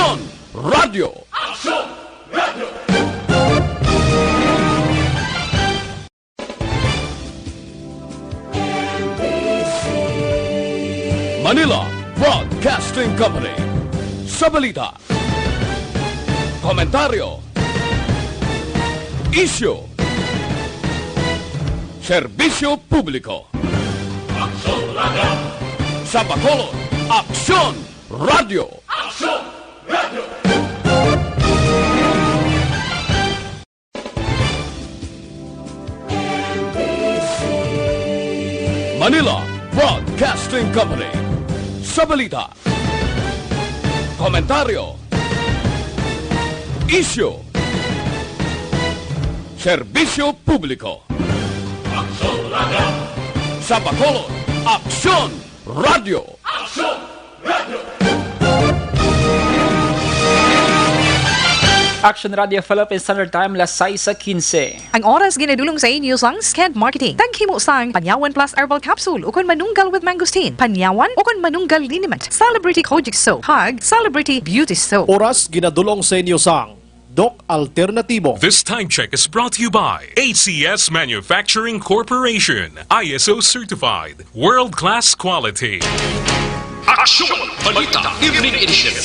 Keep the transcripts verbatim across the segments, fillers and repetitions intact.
Aksyon Radio. Aksyon Radio. Manila Broadcasting Company. Sa balita, komentaryo, isyu, serbisyo publiko. Aksyon Radio. Sa Bacolod, Aksyon Radio. Aksyon Radio. Manila Broadcasting Company. Sa balita, komentaryo, isyu, serbisyo publiko. Aksyon Radio. Sa Bacolod, Aksyon Radio. Aksyon Radio. Action Radio Philippines Standard Time, las sais quince. Ang oras ginadulong sa inyo sang Sked Marketing. Taghimo sang Panyawan Plus Herbal Capsule ukon Manunggal with Mangosteen, Panyawan ukon Manunggal Liniment, Celebrity Kojic Soap, kag Celebrity Beauty Soap. Oras ginadulong sa inyo sang Doc Alternatibo. This time check is brought to you by A C S Manufacturing Corporation, I S O certified, world-class quality. Aksyon Balita Evening Edition.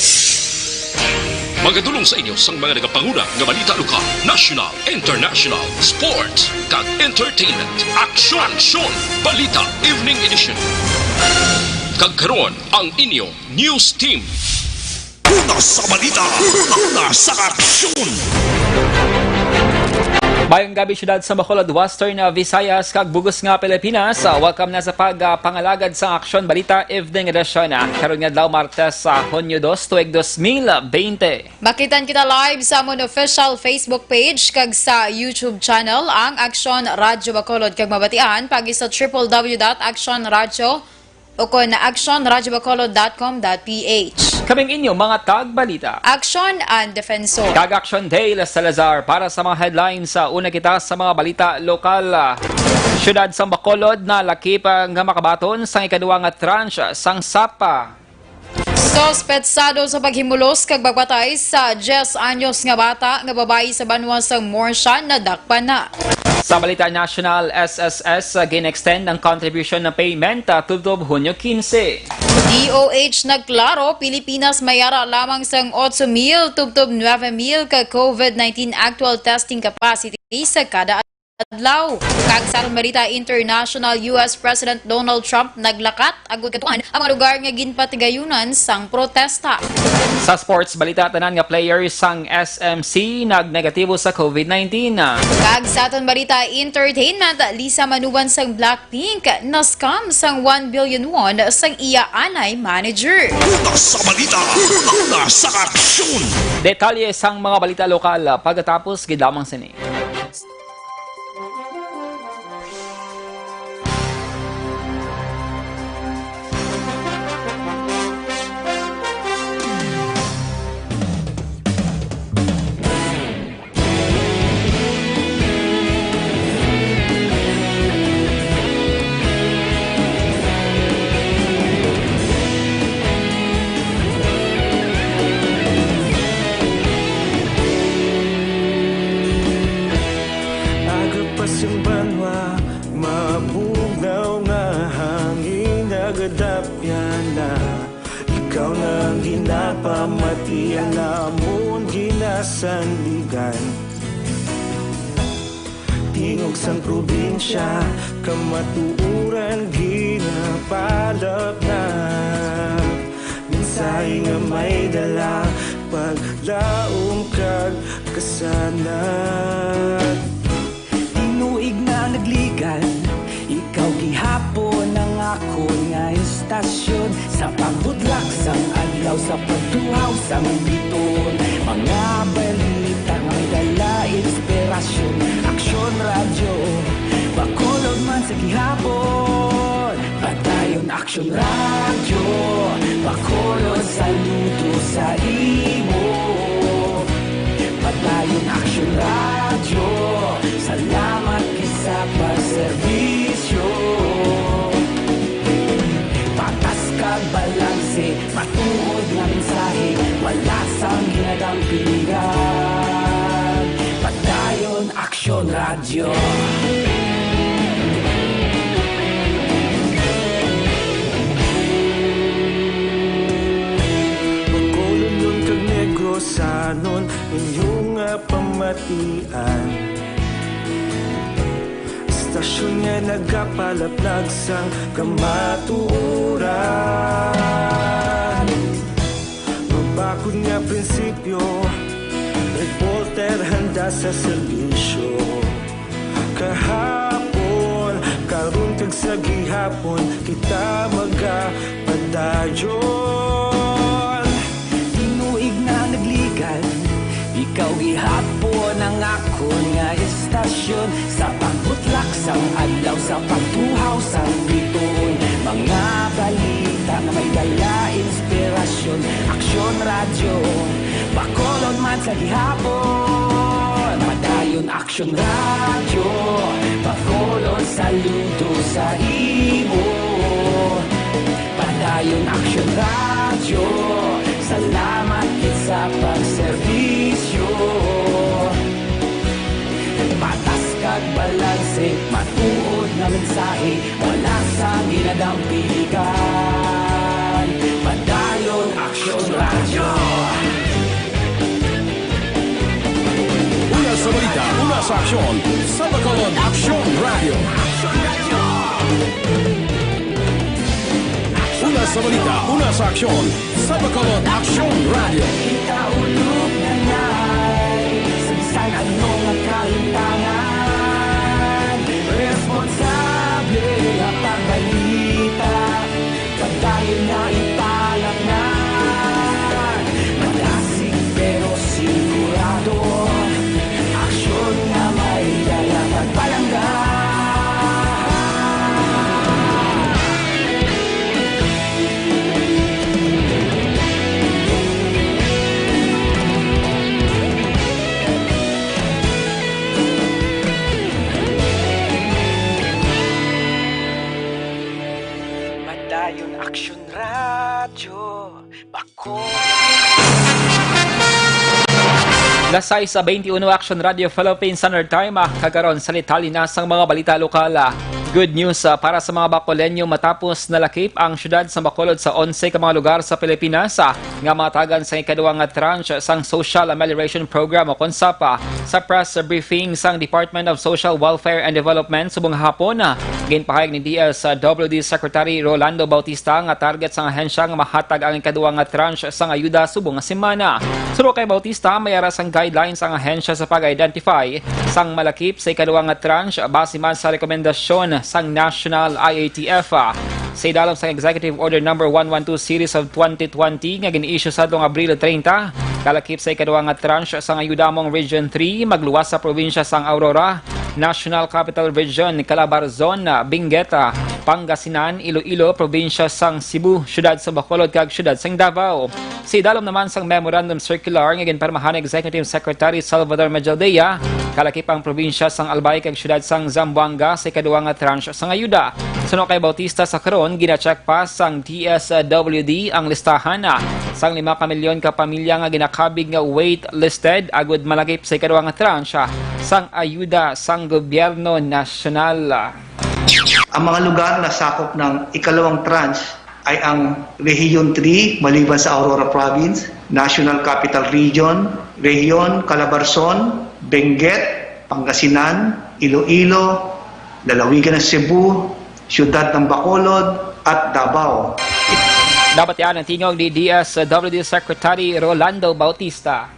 Magadulong sa inyo sang mga nagapanguna nga balita lokal, national, international, sports, kag entertainment. Aksyon, Aksyon Balita Evening Edition. Kag karon, ang inyo news team. Una sa balita, una sa aksyon. Mayong gabi, siyudad sa Bacolod, Western, ah, Visayas, kag bug-os nga Pilipinas. Ah, welcome na sa pag, ah, pangalagad sa Aksyon Balita Evening Edition, ah, karon nga adlaw, Martes, sa Hunyo dos, tuig dos mil bente. Makitan kita live sa amon official Facebook page kag sa YouTube channel, ang Aksyon Radyo Bacolod, kag mabatian pagi sa triple W dot aksyon radyo ukon aksyon radyo bacolod dot com dot P H. Kaming inyo mga tagbalita. Aksyon and Defensor. Kag Aksyon Dale Salazar para sa mga headlines. Sa una kita sa mga balita lokal. Siyudad sang Bacolod nalakip nga makabaton sang ikaduha nga tranche sang sapa. Suspetsado sa paghimulos kag pagpatay sa diyes anyos nga bata nga babayi sa banwa sa Morshan nadakpan na. Sa balita nasyonal, S S S, ah, gin-extend ang contribution na payment, ah, tubtob Hunyo quince. D O H nagklaro, Pilipinas may ara lamang sang otso mil tubtob nuebe mil ka COVID nineteen actual testing capacity sa kada adlaw. Kag sa aton balita international, U S President Donald Trump naglakat agud katuan ang mga lugar nga ginpatigayunan sang protesta. Sa sports balita, tanan nga players sang S M C nag-negatibo sa COVID nineteen. Kag sa aton balita entertainment, Lisa Manuban sang Blackpink na-scam sang one billion won sang iya anay manager. Una sa balita, una sa aksyon. Detalye sang mga balita lokal pagkatapos gid lamang sini. Aga pa sing banwa, mabugnaw nga hangin, nagadapyan na. Ikaw na ang ginapamati, ang amon ginasandigan. Tingog sang probinsya, kamatuoran ginapalapnap. Mensahe nga may dala, paglaom kag kasanag. Tinuig na nagligad, ikaw gihapon ang akon nga istasyon. Sa pagbudlak sang adlaw, sa pagtuhaw sang biton, mga balita nga may dala inspirasyon. Aksyon Radyo Bacolod man sa gihapon. Padayon Aksyon Radyo Bacolod, saludo sa imo. Padayon Aksyon Radyo, salamat gid sa pagserbisyo. Patas kag balanse, matuod nga mensahe, wala sa Pilihan, Padayon Aksyon Radyo. Bacolodnon kag Negrosanon, inyo nga pamatian. Estasyon nga nagapalaplag sang kamatuoran. Mabakod nga prinsipyo, reporter handa sa serbisyo. Kahapon, karon kag sa gihapon, kita magapadayon. Tinuig na nagligad, ikaw gihapon ang akon nga estasyon. Sa pagbutlak sang adlaw, sa pagtuhaw sang bituon, mga balita nga may dala inspirasyon. Aksyon Radyo, Bacolod man sa gihapon. Padayon Aksyon Radyo, Bacolod saludo sa imo. Padayon Aksyon Radyo, salamat gid sa pagserbisyo. Patas kag balanse, matuod nga mensahe, wala sang ginadampigan. Padayon Aksyon Radyo. Una sa balita, una sa aksyon, sa Bacolod Aksyon Radyo. Una sa balita, una sa aksyon, sa Bacolod Aksyon Radyo. Kita ulog na ngay, sa bisan ano nga kalintangan, responsable nga pagbalita, pagdayon nga ipalatnan. Madasig pero sigurado, aksyon nga may dala pagpalangga. Padayon Aksyon Radyo, Bacolod. Las sais beintiuno, Aksyon Radyo Philippine Standard Time, ah, kag karon sa detalye na sang mga balita lokal, ah. Good news, ah, para sa mga Bacoleño matapos nalakip ang siyudad sa Bacolod sa onse ka mga lugar sa Pilipinas, ah, nga matagan sa ikaduha nga tranche sang Social Amelioration Program o kon SAPA. Sa press briefing sang Department of Social Welfare and Development subong hapon, ah, ginpahayag ni D S W D Secretary Rolando Bautista nga target sang ahensya nga mahatag ang ikaduha nga tranche sang ayuda subong nga semana. Suno kay Bautista, may ara sang guidelines ang ahensya sa pag-identify sang malakip sa ikaduha nga tranche base man sa rekomendasyon sang National I A T F. Sa idalom sang Executive Order Number one one two Series of twenty twenty nga gin-issue sa adlaw nga Abril treinta, kalakip sa ikaduha nga tranche sang ayuda among Region three, magluwas sa probinsya sang Aurora, National Capital Region, Calabarzon, Benguet, Pangasinan, Iloilo, probinsya sang Cebu, siyudad sa Bacolod, kag siyudad sang Davao. Sa idalom naman sang memorandum circular nga ginpirmahan ni Executive Secretary Salvador Mejaldea, kalakip ang probinsya sang Albay kag siyudad sang Zamboanga sa ikaduha nga tranche sang ayuda. Suno kay Bautista, sa karon gina-check pa sang D S W D ang listahan, ah, sang lima ka milyon ka pamilya nga ginakabig nga waitlisted agud malakip sa ikaduha nga tranche sang ayuda sang gobyerno nasyonal. Ang mga lugar na sakop ng ikalawang tranche ay ang Region three, maliban sa Aurora Province, National Capital Region, Region Calabarzon, Benguet, Pangasinan, Iloilo, Lalawigan ng Cebu, Siyudad ng Bacolod, at Davao. Dapat yan ang tingog ni D S W D Secretary Rolando Bautista.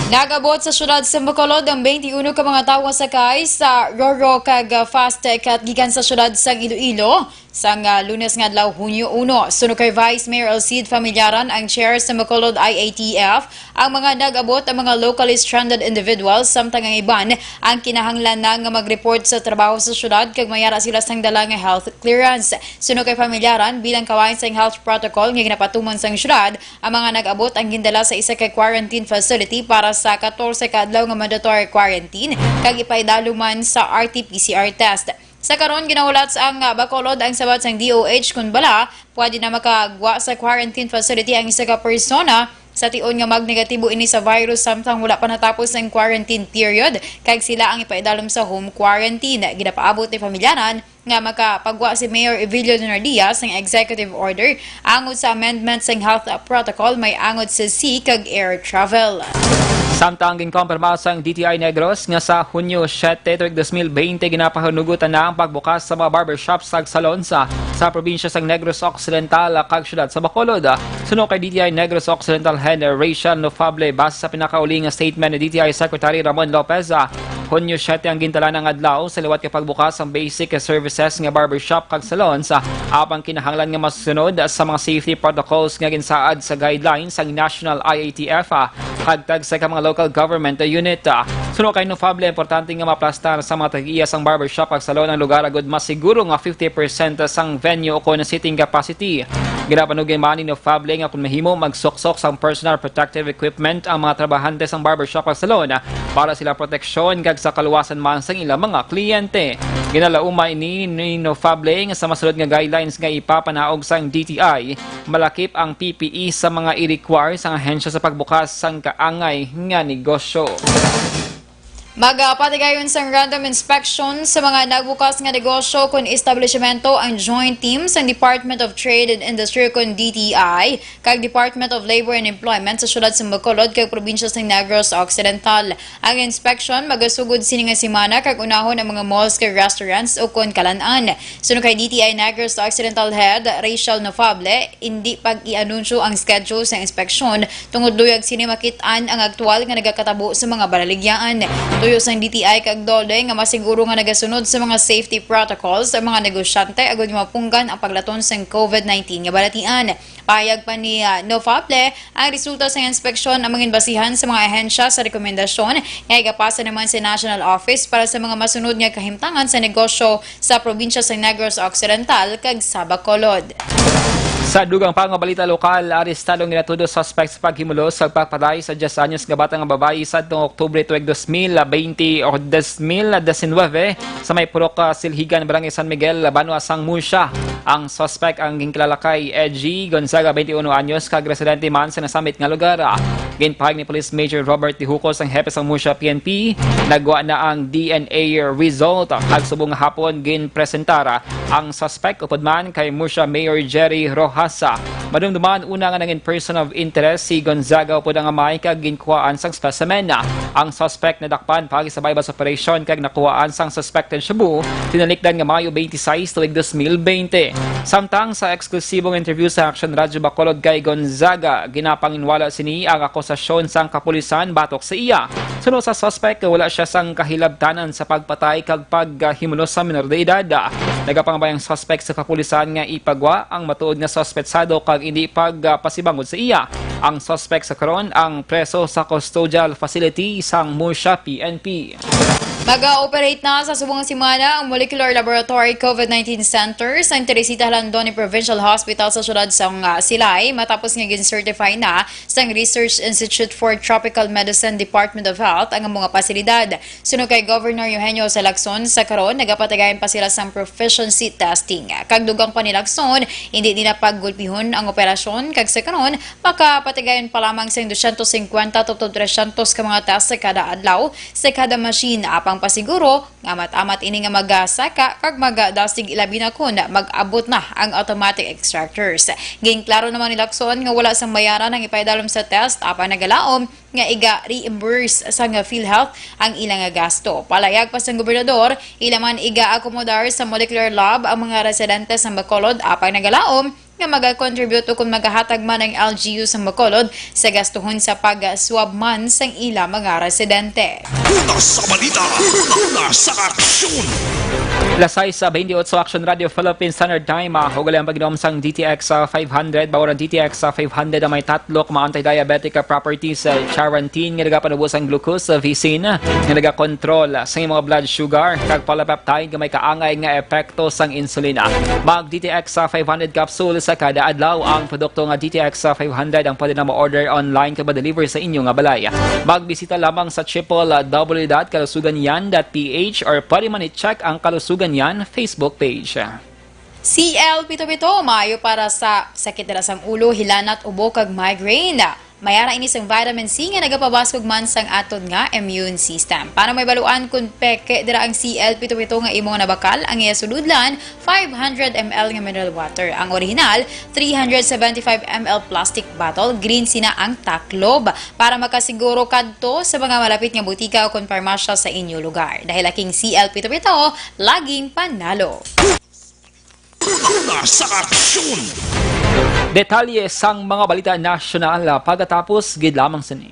Nag-abot sa siyudad sa Bacolod ang twenty-one ka mga tawo nga sakay sa Roro kag, ah, Fast Cat gikan sa siyudad sang Iloilo sang, ah, Lunes nga adlaw, Hunyo uno. Suno kay Vice Mayor Alcide Familiaran, ang chair sa Bacolod I A T F, ang mga nag-abot ang mga locally stranded individuals, samtang ang iban ang kinahanglan na nga mag-report sa trabaho sa siyudad kag mayara sila sang dala nga health clearance. Suno kay Familiaran, bilang kawayan sang health protocol nga ginapatuman sang siyudad, ang mga nag-abot ang gindala sa isa ka quarantine facility para sa katorse ka adlaw nga mandatory quarantine kag ipaidalo man sa R T P C R test. Sa karon, ginahulat sa ang, ah, Bacolod ang sabat sang D O H kon bala, pwede na makagwa sa quarantine facility ang isa ka persona Sa tion nga magnegatibo ini sa virus samtang wala pa natapos ang quarantine period, kag sila ang ipaidalom sa home quarantine. Ginapaabot ni pamilyanan nga makapagwa si Mayor Evilio Leonardia sang executive order angod sa amendment sang health protocol may angod sa sea kag air travel. Samtang ginkompirma sang D T I Negros nga sa Hunyo siete tuig dos mil bente ginapahinugutan na ang pagbukas sa mga barbershop kag salon sa, sa probinsya sang Negros Occidental kag siyudad sa Bacolod. Suno kay D T I Negros Occidental Head Rachel Nofable, base sa pinakauli nga statement ni D T I Secretary Ramon Lopez, ah, Hunyo siete ang gintalanang adlaw sa liwat nga pagbukas sang basic services nga barbershop kag salons, ah, apang kinahanglan nga masunod sa mga safety protocols nga ginsaad sa guidelines sang National I A T F, ah, kag tagsa ka mga local government unit. Ah, suno kay Nofable, importante nga maplastar sa mga tag-iya sang barbershop kag salon ang lugar agud masiguro nga fifty percent sang venue o kon seating capacity. Ginapanugyan man ni Nofable nga kung mahimo, magsuksok sang personal protective equipment ang mga trabahante sang barbershop kag salon para sila proteksyon kag sa kaluwasan man sang ilang mga kliyente. Ginalaumay ni, ni Nofable nga sa masunod nga guidelines nga ipapanaog sang D T I, malakip ang P P E sa mga i-require sang ahensya sa pagbukas sang kaangay nga negosyo. Magapatigayon sang random inspection sa mga nagbukas nga negosyo kon establishmento ang joint team sang Department of Trade and Industry kon D T I kag Department of Labor and Employment sa siyudad sa Bacolod kag probinsya sa Negros Occidental. Ang inspection magasugod sini nga semana kag unahon ang mga malls kag restaurants ukon kalan-an. Suno kay D T I Negros Occidental Head Rachel Nofable, indi pag-i-anunsyo ang schedule sa inspeksyon tungod luyag sini makit-an ang aktual nga nagakatabo sa mga balaligyaan. Tuyo sang D T I kag DOLE nga masiguro nga nagasunod sa mga safety protocols ang mga negosyante agud nga mapunggan ang paglaton sang COVID nineteen nga balatian. Pahayag pa ni, ah, Nofable, ang resulta sa inspeksyon ang mangin basihan sa mga ahensya sa rekomendasyon nga igapasa naman sa National Office para sa mga masunod nga kahimtangan sa negosyo sa probinsya sa Negros Occidental kag sa Bacolod. Sa dugang pa nga balita lokal, arestado ang ginatudo suspect sa paghimulos sa pagpatay sa diyes anyos nga bata nga babayi sadtong Oktubre tuig dos mil bente o dos mil disinwebe sa may Purok, ah, Silhigan, Barangay San Miguel, Banwa sang Murcia. Ang suspect ang ginkilala kay Edgy Gonzaga, twenty-one anyos, kag residente man sa nasambit nga lugar. Ginpahayag ni Police Major Robert Dihucos, ang hepe sang Murcia P N P, nagwa na ang D N A result. Kag subong nga hapon, ginpresentar ang suspect upod man kay Murcia Mayor Jerry Rojas. Madumduman una nga nangin person of interest si Gonzaga upod ang amay kag ginkuhaan sang specimen. Ang suspect nadakpan paagi sa buy-bust operation kag nakuhaan sang suspected shabu tinalikdan nga Mayo twenty-six tuig dos mil bente. Samtang sa eksklusibong interview sa Action Radyo Bacolod kay Gonzaga, ginapanginwala sini ang akusasyon sang kapulisan batok sa iya. Suno sa suspect, wala sia sang kahilabtanan sa pagpatay kag paghimulos sa minor de edad. Nagapangabay ang suspect sa kapulisan nga ipagwa ang matuod nga suspetsado kag indi pagpasibangod sa iya. Ang suspect sa karon ang preso sa custodial facility sang Murcia P N P. Mag-ooperate na sa subong nga semana ang Molecular Laboratory COVID nineteen Center sa Teresita Jalandoni Provincial Hospital sa siyudad sang, ah, Silay, matapos nga gin-certify na sang Research Institute for Tropical Medicine, Department of Health, ang mga pasilidad. Suno kay Governor Eugenio Lacson, sa karon nagapatigayon pa sila sang proficiency testing. Kag dugang pa ni Lacson, hindi nila paggulpihon ang operasyon, kag sa karon makapatigayon pa lamang sang dosyentos singkwenta tubtob tresyentos ka mga test sa kada adlaw sa kada machine, apang pasiguro nga amat-amat ini nga magasaka kag magadasig, ilabi na kon mag-abot na ang automatic extractors. Ginklaro naman ni Lacson nga wala sang bayaran ang ipaidalom sa test, apang nagalaom nga iga-reimburse sang PhilHealth ang ila nga gasto. Palayag pa sang gobernador, ila man iga-akomodar sa molecular lab ang mga residente sa Bacolod, apang nagalaom nga maga-contribute o kon magahatag man ang L G U sa Bacolod sa gastuhon sa pag-swab man sang ila mga residente. Una sa balita, una sa aksyon. Alas sais bente otso, Action Radio Philippines Standard Time. Ah, ug ang pag-inom sang D T X, ah, five hundred, bawor ang D T X, ah, five hundred ang may tatlo ka mga anti-diabetic, ah, properties, ah, charantin nga nagapanubo sang glucose, ah, visin, ah, nga nagakontrol, ah, sa imong blood sugar, kag polypeptide nga may kaangay nga epekto sang insulina. Mag D T X, ah, five hundred capsule sa kada adlaw. Ang produkto nga D T X, ah, five hundred ang pwede na ma-order online kag ma-deliver sa inyo nga balay. Magbisita lamang sa triple W dot kalusugan yan dot P H or pwede man i-check ang Kalusugan Yan Facebook page. C L pito pito, maayo para sa sakit dala sang ulo, hilanat, ubo, kag migraine. May ara ini sang vitamin C nga nagapabaskog man sang aton nga immune system. Para may baluan kung peke dira ang C L pito pito nga imo nga nabakal, ang iya sududlan, five hundred M L nga mineral water. Ang original, three hundred seventy-five M L plastic bottle, green sina ang taklob. Para makasiguro kadto sa mga malapit nga butika o kon parmasya sa inyo lugar. Dahil aking C L pito pito, laging panalo. Una sa aksyon! Detalye sang mga balita nasyonal, ah, pagkatapos gid lamang sini.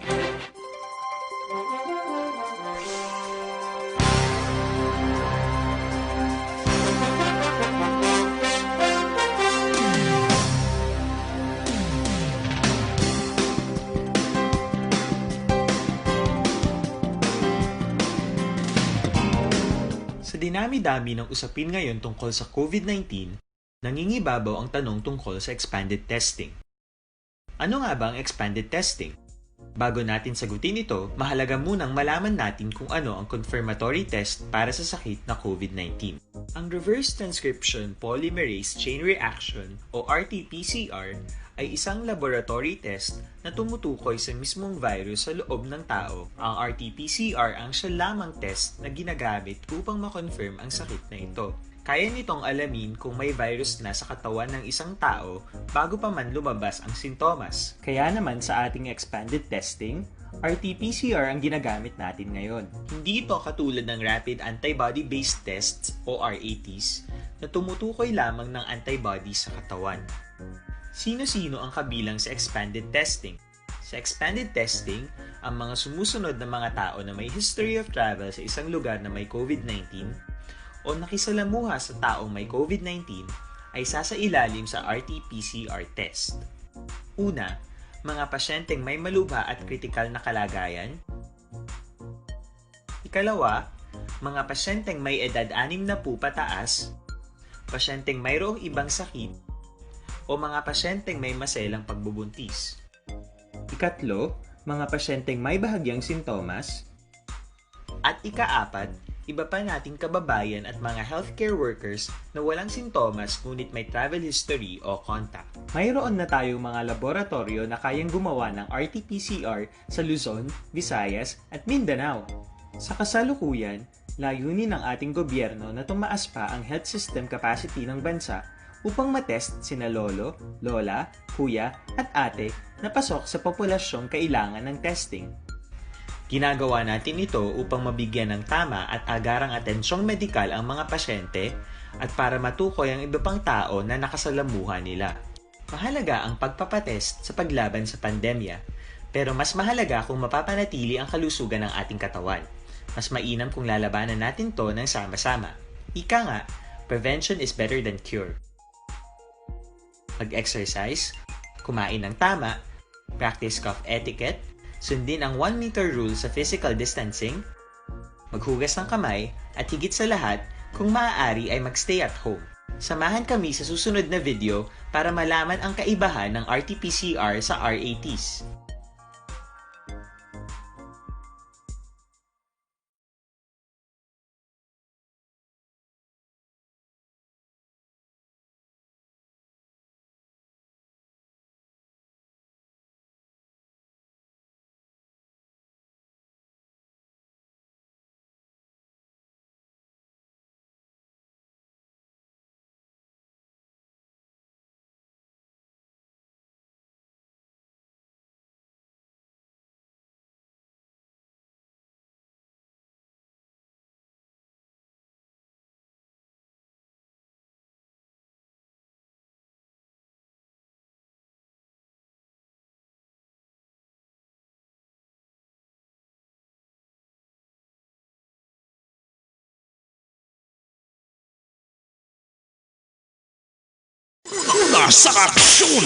Sa dinami-dami ng usapin ngayon tungkol sa COVID nineteen, nangingibabaw ang tanong tungkol sa expanded testing. Ano nga ba ang expanded testing? Bago natin sagutin ito, mahalaga munang malaman natin kung ano ang confirmatory test para sa sakit na COVID nineteen. Ang reverse transcription polymerase chain reaction o R T P C R ay isang laboratory test na tumutukoy sa mismong virus sa loob ng tao. Ang R T P C R ang siya lamang test na ginagamit upang ma-confirm ang sakit na ito. Kaya nitong alamin kung may virus na sa katawan ng isang tao bago pa man lumabas ang sintomas. Kaya naman sa ating expanded testing, R T P C R ang ginagamit natin ngayon. Hindi ito katulad ng rapid antibody-based tests o R A Ts na tumutukoy lamang ng antibodies sa katawan. Sino-sino ang kabilang sa expanded testing? Sa expanded testing, ang mga sumusunod na mga tao na may history of travel sa isang lugar na may COVID nineteen o nakisalamuha sa taong may COVID nineteen ay sasailalim sa R T P C R test. Una, mga pasyenteng may malubha at kritikal na kalagayan. Ikalawa, mga pasyenteng may edad anim na po pataas, pasyenteng mayroong ibang sakit, o mga pasyenteng may maselang pagbubuntis. Ikatlo, mga pasyenteng may bahagyang sintomas. At ikaapat, iba pa nating kababayan at mga healthcare workers na walang sintomas ngunit may travel history o contact. Mayroon na tayong mga laboratoryo na kayang gumawa ng R T P C R sa Luzon, Visayas, at Mindanao. Sa kasalukuyan, layunin ng ating gobyerno na tumaas pa ang health system capacity ng bansa upang matest sina lolo, lola, kuya, at ate na pasok sa populasyong kailangan ng testing. Ginagawa natin ito upang mabigyan ng tama at agarang atensyong medikal ang mga pasyente at para matukoy ang iba pang tao na nakasalamuha nila. Mahalaga ang pagpapatest sa paglaban sa pandemya, pero mas mahalaga kung mapapanatili ang kalusugan ng ating katawan. Mas mainam kung lalabanan natin 'to ng sama-sama. Ika nga, prevention is better than cure. Mag-exercise, kumain ng tama, practice cough etiquette, sundin ang one meter rule sa physical distancing, maghugas ng kamay, at higit sa lahat, kung maaari ay mag-stay at home. Samahan kami sa susunod na video para malaman ang kaibahan ng R T P C R sa R A Ts. Una sa aksyon!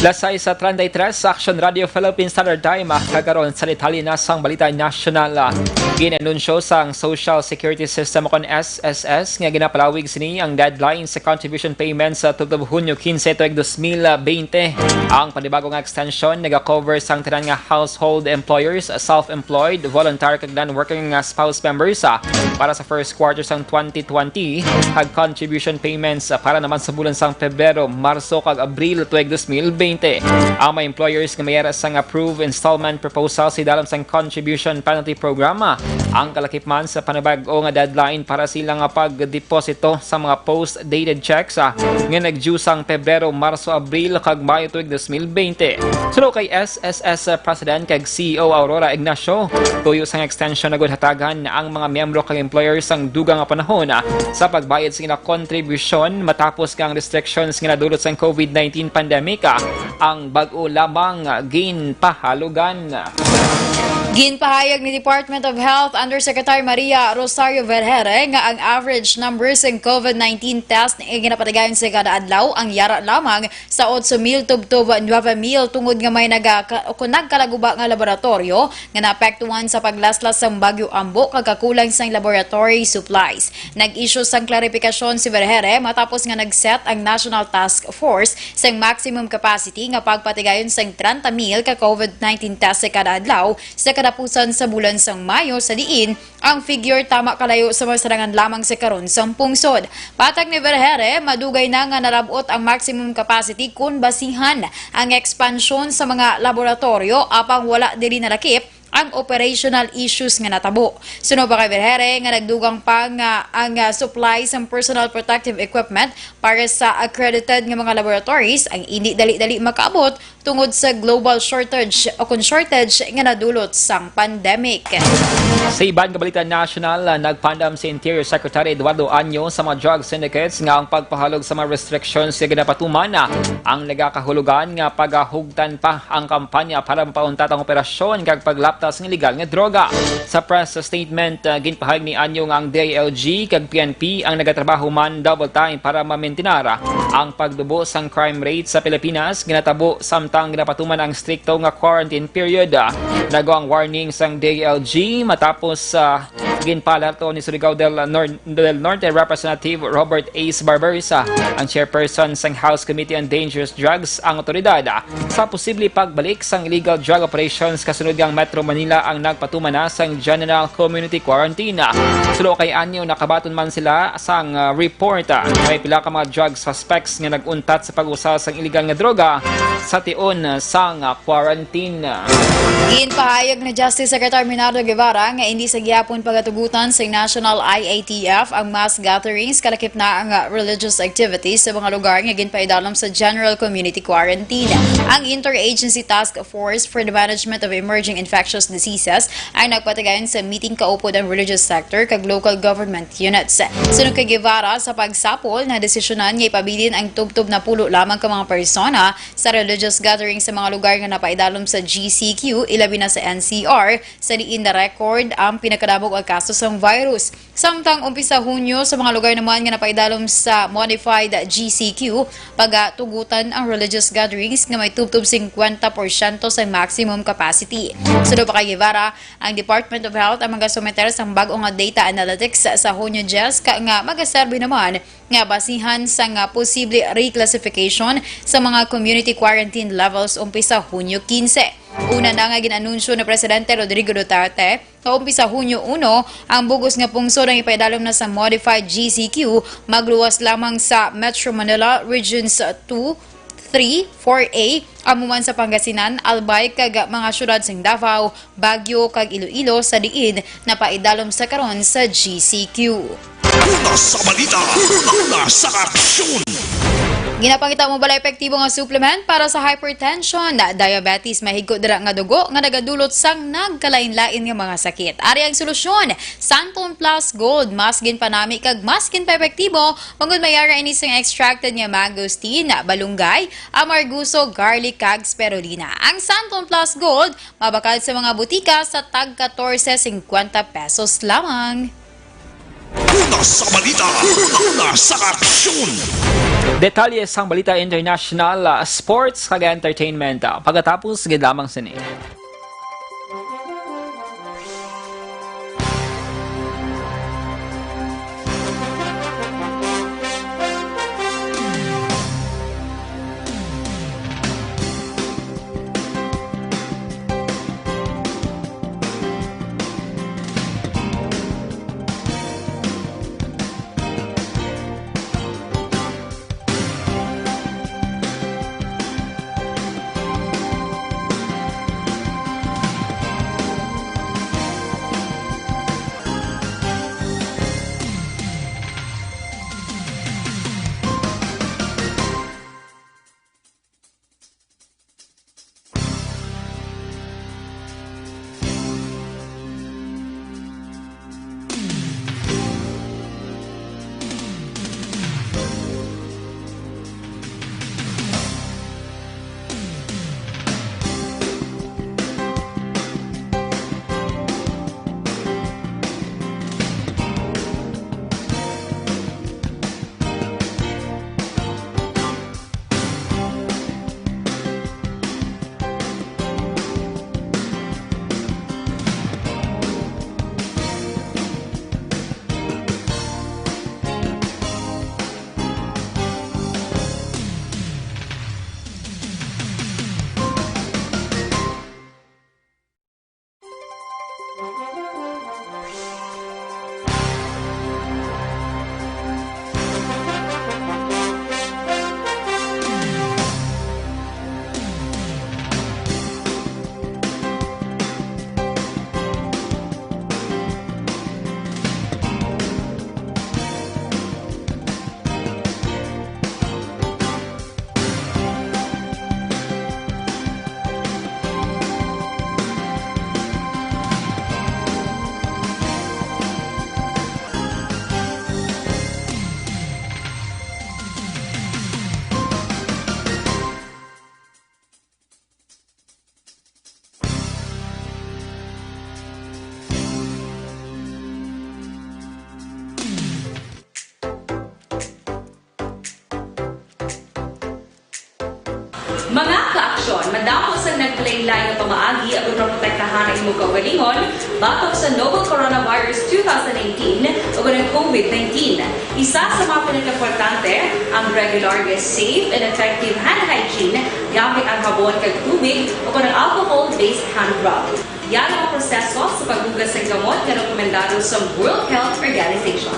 Las sais treinta y tres, Action Radio Philippine Standard Time, ah, kag karon sa detalye na sang balita nasyonal, ah. Ginanunsyo sang Social Security System o kon S S S nga ginapalawig sini ang deadline sa contribution payments sa tubtob Hunyo quince tuig dos mil bente. Ang panibago nga extension naga-cover sang tanan nga household employers, self-employed, volunteer kag non-working nga spouse members, ah, para sa first quarter sang twenty twenty, kag contribution payments, ah, para naman sa bulan sang Pebrero, Marso kag Abril tuig dos mil bente. Ang mga employers nga may ara sang approved installment proposal sa idalom sang contribution penalty program, ah, ang kalakip man sa panibag-o nga deadline para sila nga pagdeposito sa mga post-dated checks, ah, nga nag-due sang Pebrero, Marso, Abril kag Mayo tuig dos mil bente. Suno kay S S S President kag C E O Aurora Ignacio, tuyo sang extension na gud hatagan ang mga miyembro kag employers sang dugang nga panahon, ah, sa pagbayad sa ila kontribusyon matapos nga ang restrictions nga nadulot sang COVID nineteen pandemic, ah, ang bag-o lamang ginpahalugan. Ginpahayag ni Department of Health Undersecretary Maria Rosario Vergere nga ang average numbers sang COVID nineteen test nga ginapatigayon sa kada adlaw ang yara lamang sa otso mil tubtob nuebe mil tungod nga may naga-, ka-, o kon nagkalaguba nga laboratoryo nga naapektuhan sa paglaslas sang Bagyo Ambo kag kakulang sang laboratory supplies. Nag-issue sang klarifikasyon si Vergere matapos nga nag-set ang National Task Force sang maximum capacity nga pagpatigayon sang treinta mil ka COVID nineteen test sa kada adlaw sa katapusan sa bulan sang Mayo, sa diin ang figure tama kalayo sa mga sarangan lamang sa karon sang pungsod. Patag ni Vergere, madugay na nga nalab-ot ang maximum capacity kun basihan ang ekspansyon sa mga laboratoryo, apang wala diri nalakip ang operational issues nga natabo. Suno pa kay Vergere nga nagdugang pa nga ang, ah, supply sang personal protective equipment para sa accredited nga mga laboratories ang indi dali-dali makaabot tungod sa global shortage o kon shortage nga nadulot sang pandemic. Sa iban nga balita nasyonal, ah, nagpandam si Interior Secretary Eduardo Año sa mga drug syndicates nga ang pagpahalog sa mga restrictions nga ginapatuman, ah, ang nagakahulugan nga pagahugtan pa ang kampanya para mapauntat ang operasyon kag paglaptas ng iligal nga droga. Sa press statement, ah, ginpahayag ni Año nga ang D I L G kag P N P ang nagatrabaho man double time para mamentenar, ah, ang pagdubo sang crime rate sa Pilipinas ginatabo samtang ginapatuman ang strikto nga quarantine period. Nagwa ang warning sang D I L G matapos sa ginpaalerto ni Surigao del Nor-, del Norte Representative Robert Ace Barberisa, ang chairperson sang House Committee on Dangerous Drugs, ang awtoridad sa posible pagbalik sang illegal drug operations kasunod nga ang Metro Manila ang nagpatuman na sang general community quarantine. Suno kay Año, nakabaton man sila sang, ah, report, ah, may pila ka mga drug suspects nga nag-untat sa pag-usa sang iligal nga droga sa tion sang, ah, quarantine. Ginpahayag ni Justice Secretary Menardo Guevara nga hindi sa gihapon pagatugutan sa National I A T F ang mass gatherings kalakip na ang, ah, religious activities sa mga lugar nga ginpaidalom sa general community quarantine. Ang Interagency Task Force for the Management of Emerging Infectious Diseases ay nagpatigayon sa meeting kaupod ang religious sector kag local government units. Suno kay Guevara, sa pagsapol, nadesisyonan nga ipabilin ang tubtob napulo lamang ka mga persona sa religious gathering sa mga lugar nga napaidalom sa G C Q, ilabi na sa N C R, sa diin na-record ang pinakadamo nga kaso sang virus. Samtang umpisa Hunyo, sa mga lugar naman nga napaidalom sa modified G C Q, pagatugutan ang religious gatherings nga may tubtob singkwenta porsyento sa maximum capacity. Suno pa kay Guevara, ang Department of Health ang magasumiter sang bag-o nga data analytics sa Hunyo diyes ka nga magaserbi naman nga basihan sa nga posible reclassification sa mga community quarantine levels umpisa Hunyo quince. Una na nga gin-anunsyo ni Presidente Rodrigo Duterte nga umpisa Hunyo uno, ang bug-os nga pungsod ang ipaidalom na sa modified G C Q, magluwas lamang sa Metro Manila Regions two, three, four A, amo man sa Pangasinan, Albay, kag mga syudad sing Davao, Baguio, kag Iloilo, sa diin napaidalom sa karon sa G C Q. Una sa balita, una sa aksyon. Ginapangita mo bala epektibo nga supplement para sa hypertension, diabetes, mahigko dira nga dugo nga nagadulot sang nagkalain-lain nga mga sakit. Ari ang solusyon, Santon Plus Gold, mas ginpanami kag mas ginpaepektibo, bangod may ara ini sing extracted nga mangosteen, balunggay, amargoso, garlic, kag spirulina. Ang Santon Plus Gold mabakal sa mga butika sa tag katorse singkwenta pesos lamang. Una sa balita, una sa aksyon. Detalye sang balita international, ah, sports, kag entertainment, ah, pagkatapos gid lamang sini. Mga kaaksyon, madamo sang naglain-lain nga pamaagi agud maprotektahan ang imo kaugalingon batok sa novel coronavirus two thousand nineteen ug ang COVID nineteen. Isa sa mga pinakaimportante, ang regular nga safe and effective hand hygiene gamit ang habon kag tubig o kon ang alcohol-based hand rub. Yan ang proseso sa paghugas sang gamot nga rekomendado sa World Health Organization.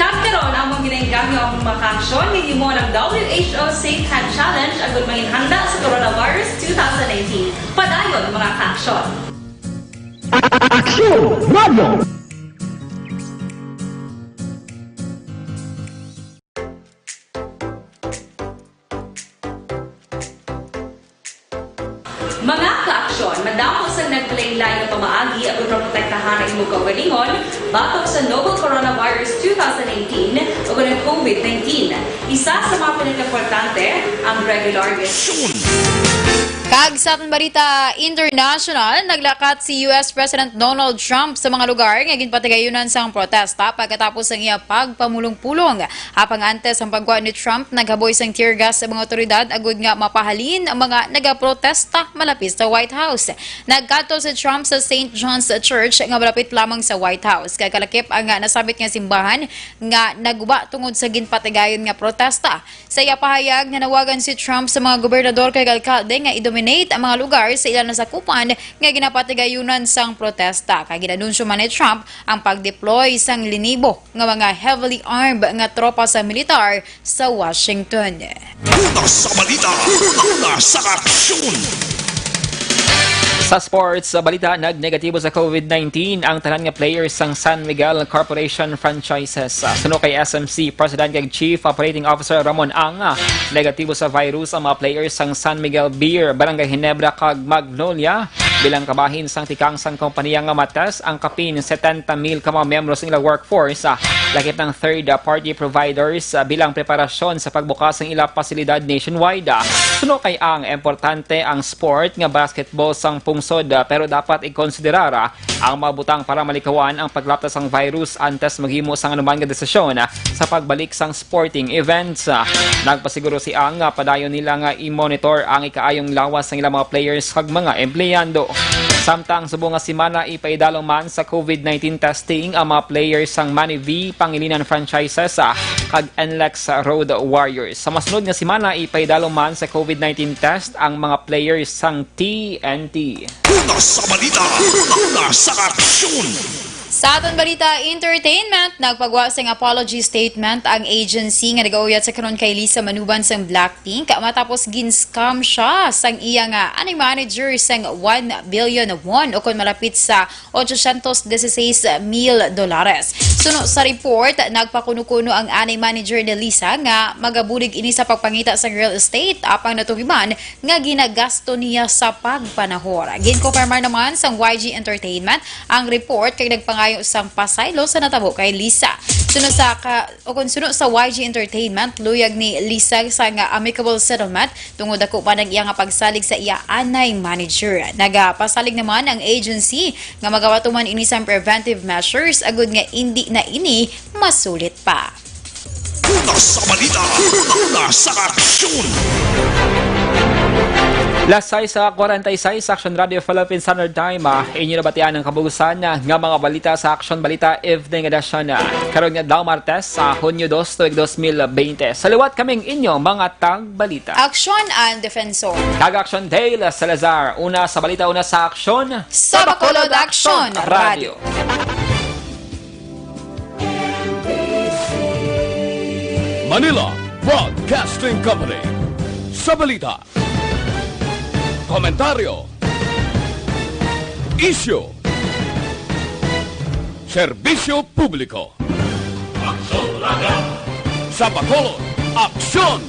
Kag karon, amon ginainggam nga amon mga kaaksyon nga himuon ang W H O Safe Hand Challenge agud manginhanda sa coronavirus two thousand nineteen. Padayon, mga kaaksyon. Aksyon Radio! Mga Mga kaaksyon, madamo sang nagkalain-lain nga pamaagi agud maprotektahan ang imong kaugalingon batok sa novel coronavirus two thousand eighteen ug ang COVID nineteen. Isa sa mga pinakaimportante ang regular. Kag sa aton balita international, naglakat si U S President Donald Trump sa mga lugar nga ginpatigayunan sang protesta pagkatapos sang iya pagpamulong-pulong. Apang antes ang pagwa ni Trump, naghaboy sang tear gas sa mga otoridad agud nga mapahalin ang mga nagaprotesta malapit sa White House. Nagkadto si Trump sa Saint John's Church nga malapit lamang sa White House, kag kalakip ang nasabit nga simbahan nga naguba tungod sa ginpatigayon nga protesta. Sa iya pahayag, nanawagan si Trump sa mga gobernador kag alkalde nga i-dominate ang mga lugar sa ila nasakupan nga ginapatigayunan sang protesta, kag ginanunsyo man ni Trump ang pag-deploy sang linibo nga mga heavily armed nga tropa sa militar sa Washington. Una sa balita, una sa aksyon. Sa sports balita, nagnegatibo sa COVID nineteen ang tanan nga players sang San Miguel Corporation franchises. Suno kay S M C President kag Chief Operating Officer Ramon Ang, negatibo sa virus ang mga players sang San Miguel Beer, Barangay Ginebra kag Magnolia. Bilang kabahin sang tikang sang kompanya nga matest ang kapin setenta mil ka mga miyembro sang ila workforce, ah, lakip ng third party providers, ah, bilang preparasyon sa pagbukas sang ila pasilidad nationwide. Ah, suno kay Ang, importante ang sport nga basketball sang pungsod, ah, pero dapat ikonsiderar, ah, ang mga butang para malikawan ang paglapta sang virus antes maghimo sang anuman nga desisyon, ah, sa pagbalik sang sporting events. Ah, nagpasiguro si Ang nga padayon nila nga i-monitor ang ikaayong lawas sang ilang mga players kag mga empleyado. Samtang subong nga semana ipaidalom man sa COVID nineteen testing ang mga players sang Manny V Pangilinan franchises, ah, kag N L E X Road Warriors. Sa masunod nga semana ipaidalom man sa COVID nineteen test ang mga players sang T N T. Una sa balita, una sa aksyon. Sa aton balita, entertainment, nagpagwa sing apology statement ang agency nga nagauyat sa karon kay Lisa Manuban sang Blackpink matapos gin-scam siya sang iya nga anay manager sang one billion won, o kon malapit sa ochocientos dieciséis mil dolares. Suno sa report, nagpakuno-kuno ang anay manager ni Lisa nga magabulig ini sa pagpangita sang real estate, apang natuhiman nga ginagasto niya sa pagpanahor. Ginkonfirmar naman sang Y G Entertainment ang report kag nagpangayo sang pasaylo sa natabo kay Lisa. Suno sa ka-, o kon suno sa Y G Entertainment, luyag ni Lisa sa nga amicable settlement tungod ako pa nag iya nga pagsalig sa iya anay manager. Nagapasalig naman ang agency nga magawat man ini sang preventive measures agud nga indi na ini masulit pa. Una sa balita, una sa aksyon. Las sais cuarenta y seis, Action Radio Philippine Standard Time, ah, inyo nabatian ang kabuusan, ah, nga mga balita sa Action Balita Evening Edition, ah, karon nga adlaw, Martes, sa Hunyo dos, tuig dos mil bente. Sa liwat kaming inyo mga tagbalita. Action and Defensor. Kag Action Dale Salazar. Una sa balita, una sa aksyon. Sa Bacolod Action Radio. Manila Broadcasting Company. Sa balita, komentaryo, isyu, serbisyo publiko. Aksyon Radio. Sa Bacolod, Aksyon